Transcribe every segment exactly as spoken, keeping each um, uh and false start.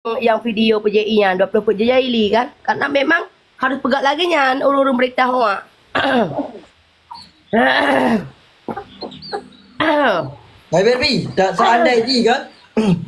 nyang video P J I nyan, dua ploh peuet J J I kan. Karena memang harus peugah lagèe nyan ureueng-ureueng berita hoak. Hai Barbie, tak seandai ji kan?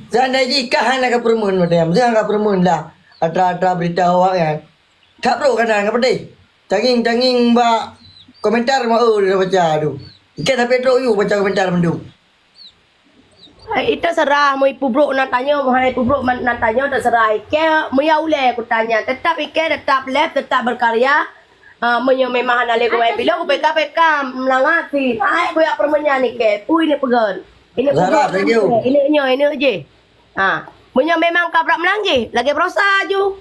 Seandai ji kah hana ka peureumeun macam, mesti hana ka peureumeun dah. Atra-atra berita hoak kan. Tak bro kan hana ka pedih. Tanging-tanging bak komentar mah, oh, dah baca tu. Ikan sampai trok yuk baca komentar mandum. Hai, itu serah, mau ipubrok nan tanyoe, mau hana ipubrok man-, nan tanyoe, terserah. Ike, meunyo ulèe kutanya, tetap ike, tetap lab, tetap berkarya. Ah, meunyo memang hana lé kubai pilo, kupeka-peka, melangat si. Hai, kuyak permenyan ike, pui ni pegon. Ini Zara, pegon, thank you. Ini nyo, ini je. Ha, meunyo memang kabrak melanggih, lagèe berosa ju.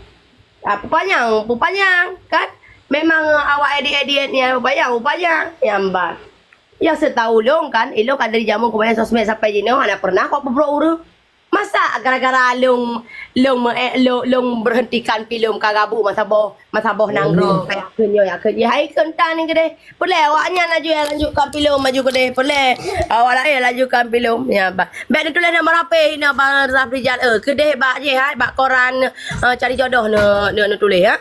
Ha, pupanyang, pupanyang, kan? Memang, eh, awak edit-edit ni, pupanyang, pupanyang. Nyambat. Ya, setahu lôn kan, ilôn kan dari jameun kumain sosmed sampai jinoe hana pernah kok peubrok ureueng. Masa gara-gara lôn, lôn, eh, lôn, lôn berhentikan filem ka gabu masa boh, masa boh nanggroe. Kayak keu nyoe, ya keu nyoe. Hai keu entan ni keudeh. Peureulèe awak nyan laju lanjutkan filem maju keudeh. Peureulèe awak laén lanjutkan filem. Ya, ba-, bèk neutuléh nama rapé hina Bang Zafrizal, eh, keudeh bak jih, hai, bak koran, eh, cari jodoh ne, ne, neutuléh, ya.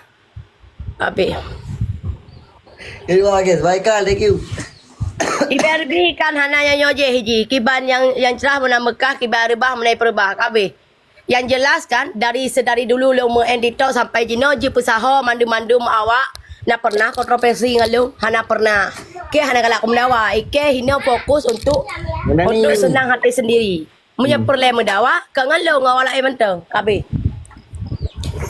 Habis. Terima kasih. Baiklah, thank you. Ibe Arbi kan hana nyang nyoe jih ji. Kiban nyang, nyang cerah meunan meukah, kiban reubah meunan peureubah. Habis. Yang jelas kan, dari sedari dulu lôn meu-, editor sampai jinoe jipeusaho mandum-mandum awak na pernah kontroversi ngon lôn? Hana pernah. Ke hana galak kumdawa. Ike hino fokus untuk, untuk senang hati sendiri. Meunyoe peureulèe meudawa, ka ngon lôn ngon awak laén mantong, ka habéh.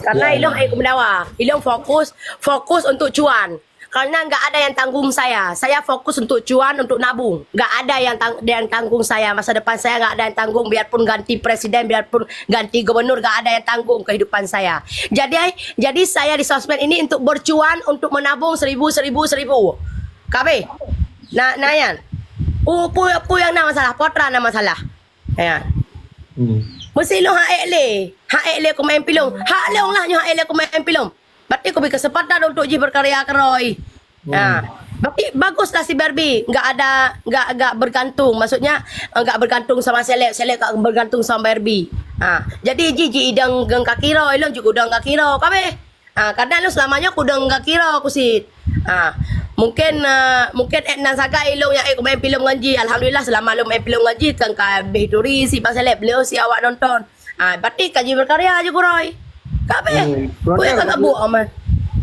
Karena ilôn hai meudawa, ilôn fokus, fokus untuk cuan. Karena nggak ada yang tanggung saya. Saya fokus untuk cuan, untuk nabung. Nggak ada yang tang-, yang tanggung saya. Masa depan saya nggak ada yang tanggung. Biarpun ganti presiden, biarpun ganti gubernur, nggak ada yang tanggung kehidupan saya. Jadi, jadi saya di sosmed ini untuk bercuan, untuk menabung seribu, seribu, seribu. Ka habéh. Nah, nah, Yan. Pu-, pu-, pu yang na masalah, potra na masalah. Ya. Hmm. Meusi lôn hak ék lé. Hak ék lé kumain filem. Hak lôn lah nyoe hak ék lé kumain filem. Berarti kubri kesempatan untuk jih berkarya keroe. Hmm. Ha. Berarti baguslah si Barbie. Enggak ada, enggak, enggak bergantung. Maksudnya, enggak bergantung sama seleb. Seleb enggak bergantung sama Barbie. Ha. Jadi, jih, jih idong ngon kaki roe, ilôn juga idong kaki roe. Ka habéh. Ah, kadang lôn selama nyoe kudong gaki roe kusit. Ah, mungkin, ah, mungkin ék nan sagai ilôn nyang ék kumain filem ngon jih. Alhamdulillah, selama lôn main filem ngon jih, kan ka habéh turi si Bang Seleb, beliau si awak nonton. Ah, berarti ka jih berkarya je kuroe. Ka habéh. Hmm, kuroe ka kabuk amat.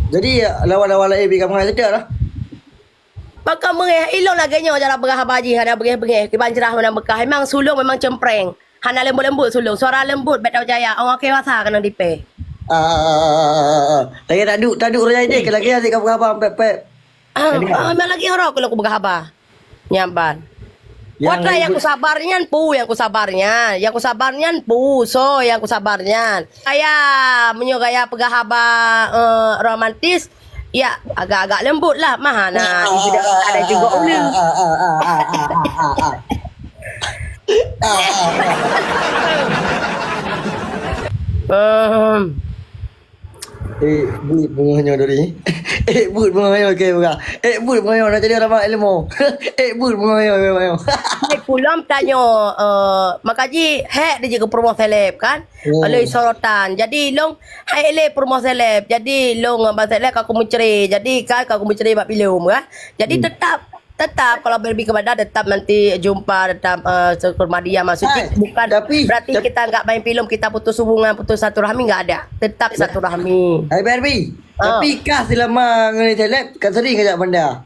Jadi, lawan-lawan laén bika mangat cedera lah. Pakon beungéh, ilôn lagèe nyoe cara peugah haba jih, hana beungéh-beungéh, kiban cerah meunan beukah. Memang sulông memang cempreng. Hana leumbot-leumbot sulông, suara leumbot, bèk tacaya, awak kewasa keuneuk dipée. Ah, ah, ah, ah, ah, ah. Lagèe taduek, taduek raya idéh, lagèe asyik ka peugah haba, pép, pép. Ah, ah, memang lagèe nyoe rot keu lôn kupeugah haba. Nyan ban. Nyang buat nyang kusabar nyan, peue nyang kusabar nyan. Nyang kusabar nyan, peue soe nyang kusabar nyan. Gaya, meunyoe gaya peugah haba, eh, romantis, ya, agak-agak leumbot lah. Mah hana, ada juga ulèe. Ehm. Eh, buet beungoh nyoe tadi. Eh, buet beungoh nyoe, okey, buka. Eh, buet beungoh nyoe, nak jadi orang ilmu. Eh, buet beungoh nyoe, beungoh nyoe. Hai pulang tanyoe, eh, maka ji hek dia je ke promo seleb, kan? Hmm. Oleh sorotan. Jadi, long hai le promo seleb. Jadi, long Bang Seleb ka kumeucre. Jadi, kan ka kumeucre bak filem, kan? Jadi, hmm, tetap Tetap, kalau Barbie ke Bandar, tetap nanti jumpa, tetap, eh, sekurma dia. Maksudnya, hai, bukan tapi, berarti tapi kita nggak main film, kita putus hubungan, putus silaturahmi, nggak ada. Tetap silaturahmi. Hai, Barbie, ah, tapi kah selama ngon seleb, kah sering kajak Bandar?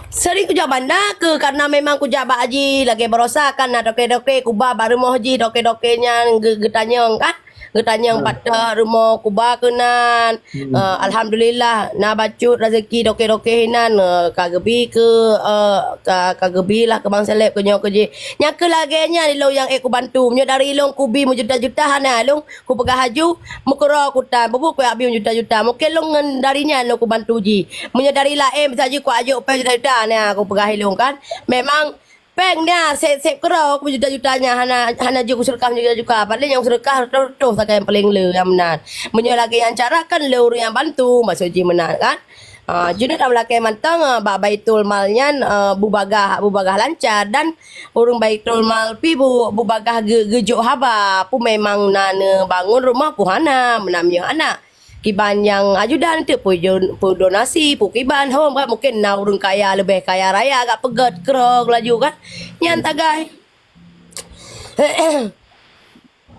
Sering kujak Bandar ke, karena memang kujak bak haji, lagèe barosa kan, na dokey-dokey, kuba bak rumoh jih, dokey-dokey nyan ge-, geutanyong kan. Geutanyong, hmm, pat rumoh kuba keunan. Hmm. Eh, alhamdulillah, na bacut rezeki dokey-dokey inan, eh, ka geubi keu, eh, ka, ka geubi lah keu Bang Seleb keu nyoe keu jih. Nyang keu lagèe nyan ilong nyang ék kubantu. Meunyoe dari ilong kubi meujuta-juta hana, ilong kupeugah aju, meukeurô kutan, bubu kuyak bi meujuta-juta. Mungken ilong ngon dari nyan ilong kubantu jih. Meunyoe dari laén bisa jih kuajok pèng juta-juta, na kupeugah ilong kan. Memang Pèng nyan, sép-sép keudroe meujuta-juta nyan hana, hana jeuet kuseudeukah meujuta-juta. Padahai nyang kuseudeukah reutôh-reutôh sagai nyang paleng le nyang meunan. Meunyoe lagèe nyan cara kan le ureueng nyang bantu, maksud jih meunan kan. Ah, Junot lam lakée mantong, ah, bak Baitul Mal nyan, ah, bubagaih, bubagaih lancar dan ureuëng Baitul Mal pi bu, bubagaih ge-, geujok haba. Peue memang na neubangun rumoh peue hana, meunan nyoe hana. Kiban nyang ajudan teuk peue jon-, peue donasi, peue kiban hom kan, mungkin na ureuëng kaya leubeh kaya raya agak peugét keudroe laju kan. Nyan tagai.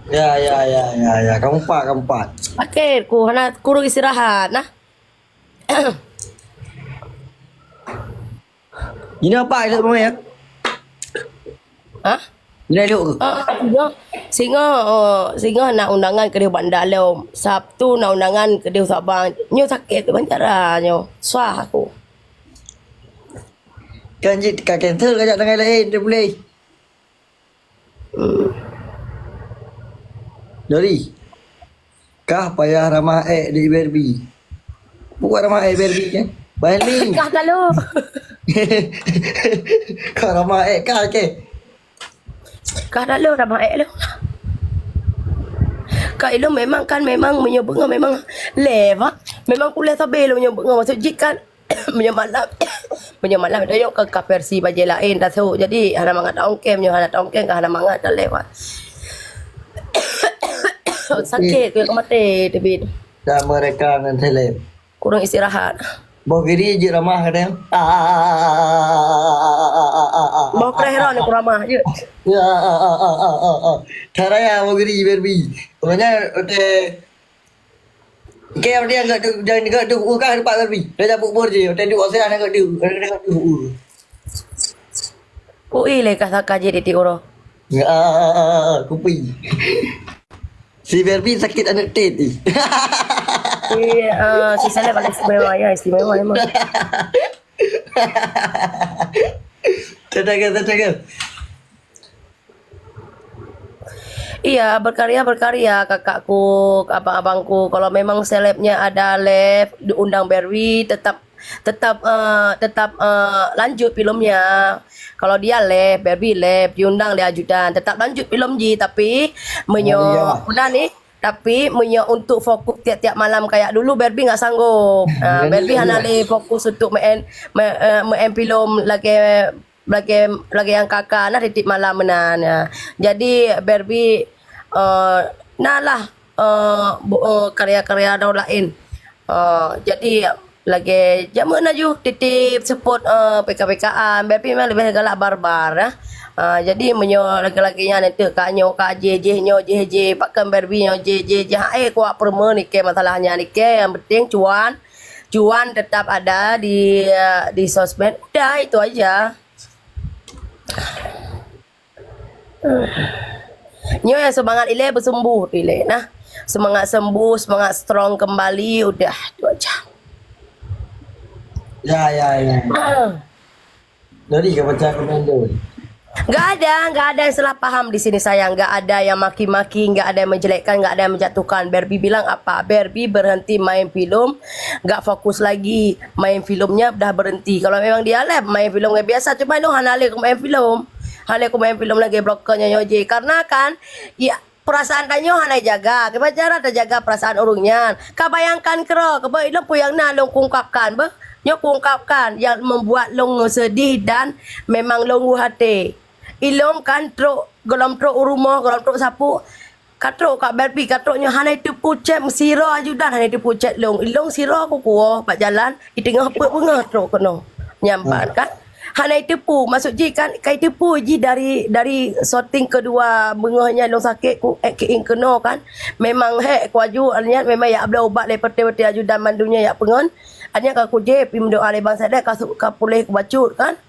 Ya, ya, ya, ya, ya. Kamu empat, kamu empat. Akhir ku hana kurang istirahat nah. Ini apa itu namanya? Hah? Ini itu ke? Ah, singoh, singoh, oh, singoh na undangan keudeh bak Dalom. Sabtu na undangan keudeh Sabang. Nyoe sakét bancara nyoe. Suah aku. Kan jih ka cancel ka jak tanggai lain dia boleh. Dari kah payah ramah ek di Barbie. Bukan ramah ek Barbie kan? Barbie. Kah lalu. Kau ramah ek kah ke? Kah lalu ramah ek lu. Kak Ilung memang kan memang meunyoe beungoh memang leh bah. Memang kuleh sabe lom meunyoe beungoh maksud jih kan meunyoe malam meunyoe malam dah yok ke, ke versi bajée lain dah tu. Jadi hana mangat ongkem nyoe hana ongkem ke hana mangat dah lewat. Sakit ke mati tebit. Dan mereka ngan seleb. Kurang istirahat. Boh giri je ramah kadang. Boh keleh ron aku ramah je. Taraya boh giri Barbie. Pokoknya udah Oke, udah enggak tu jangan enggak tu ukah tempat Barbie. Dah cabut bor je. Udah duduk saya enggak tu. Enggak tu. Kui le kah saka je titik uroh. Ya, kupi. Si Barbie sakit aneuk tet ni. Si, uh, si Saleh paling istimewa ya, istimewa memang. Tetaga, tetaga. Iya, berkarya-berkarya kakakku, abang-abangku. Kalau memang selebnya ada live diundang Barbie, tetap tetap uh, tetap uh, lanjut filmnya. Kalau dia live, Barbie live, diundang dia ajudan, tetap lanjut film ji. Tapi menyo udah nih, tapi menyo untuk fokus tiap-tiap malam kayak dulu Barbie nggak sanggup. Uh, Barbie hana le fokus untuk main main, uh, main film lagi lagi lagi yang kakak nah titik malam meunan. Ya. Jadi Barbie uh, nah lah uh, uh, karya-karya orang lain. Uh, jadi lagi jameun laju titip support uh, PK-PKan, Barbie memang lebih galak barbar ya. Uh, jadi menyo lagi-lagi nyan itu kak nyo kak je je nyo je je pakai Barbie nyo je je je hai kuat permen ni ke masalahnya ni ke yang penting cuan cuan tetap ada di uh, di sosmed udah itu aja. Nyoe yang semangat ilée bersembuh ilée nah. Semangat sembuh, semangat strong kembali udah tu aja. Ya ya ya. Dari ke baca komen tu. Gak ada, gak ada yang salah paham di sini sayang. Gak ada yang maki-maki, gak ada yang menjelekkan, gak ada yang menjatuhkan. Barbie bilang apa? Barbie berhenti main film, gak fokus lagi. Main filmnya dah berhenti. Kalau memang dia lah main film biasa, cuma itu hana leh main film. Hana aku main film lagi bloknya nyoe je. Karena kan ya perasaan tanyoe hana jaga. Kiban cara terjaga perasaan ureuëng nyan? Ka bayangkan keudroe, keubeue ilong peue nyang na lôn kuungkapkan beuh. Nyoe kuungkapkan yang membuat lôn sedih dan memang lôn hati. Ilong kan trok golom trok u rumoh, golom trok sapu. Ka trok kak Barbie, ka trok nyoe hana iteupu chat siro ajudan hana iteupu chat long. Ilong siro aku kuoh bak jalan, iteungoh peuet beungoh trok keunoe. Nyampan kan? Hana iteupu, maksud jih kan ka iteupu jih dari dari syuting kedua beungoh nyan long sakit ku eh, kiing keunoe kan. Memang hek ku aju nyan memang yak bloe ubat lé peuti-peuti ajudan mandum nyan yak peungon. Nyan ka kujép pi meudoa lé bangsa deh ka, ka puléh ku bacut kan.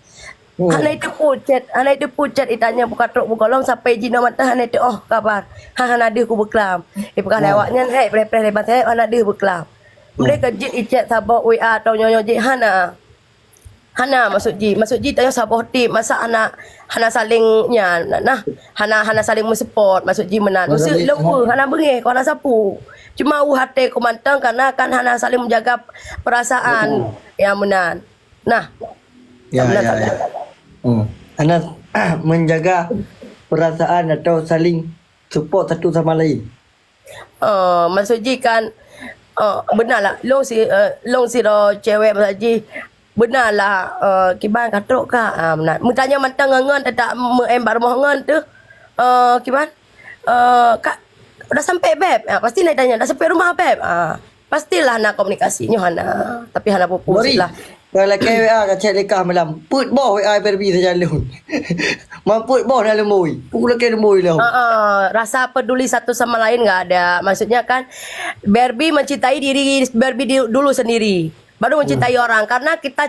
Hana iteupu chat, hana iteupu chat itanya buka trok buka long sampai jinoe mantah hana iteuoh kabar. Ha hana deuh ku beuklam. Ipeugah lé awak nyan hai preh-preh lé bangsa hana deuh beuklam. Mulai ka jeuet ichat saboh WA atau nyoe-nyoe jih hana. Hana maksud jih. Maksud jih tanya saboh tim masa hana hana saling nyan nah. Hana hana saling mensupport maksud jih meunan. Maksud long hana beungeh ku hana sapu. Cuma u hate ku mantong karena kan hana saling menjaga perasaan. Ya meunan. Nah. Ya, ya, ya. Hmm. Hana menjaga perasaan atau saling support satu sama lain. Uh, maksud jih kan Oh, beuna lah. Long si, uh, long sidroe cewek masa jih. Beuna lah, uh, kiban ka trok ka. Ah, beuna. Meutanyong mantong ngon, ngon, teutap meu-em bak rumoh ngon teuh. Uh, kiban? Uh, kak, udah sampai, Beb? Ah, pasti na tanya, udah sampai rumah, Beb? Ah, pastilah na komunikasi nyoh hana. Tapi hana pupus Bori. Lah. Kalau lakée W A ka cek lekah malam. Put boh W A Barbie sajalun. Mamput boh na lembui. Pu lakée lembui lah. Uh, uh, rasa peduli satu sama lain nggak ada. Maksudnya kan, Barbie mencintai diri Barbie di, dulu sendiri. Baru mencintai orang. Karena kita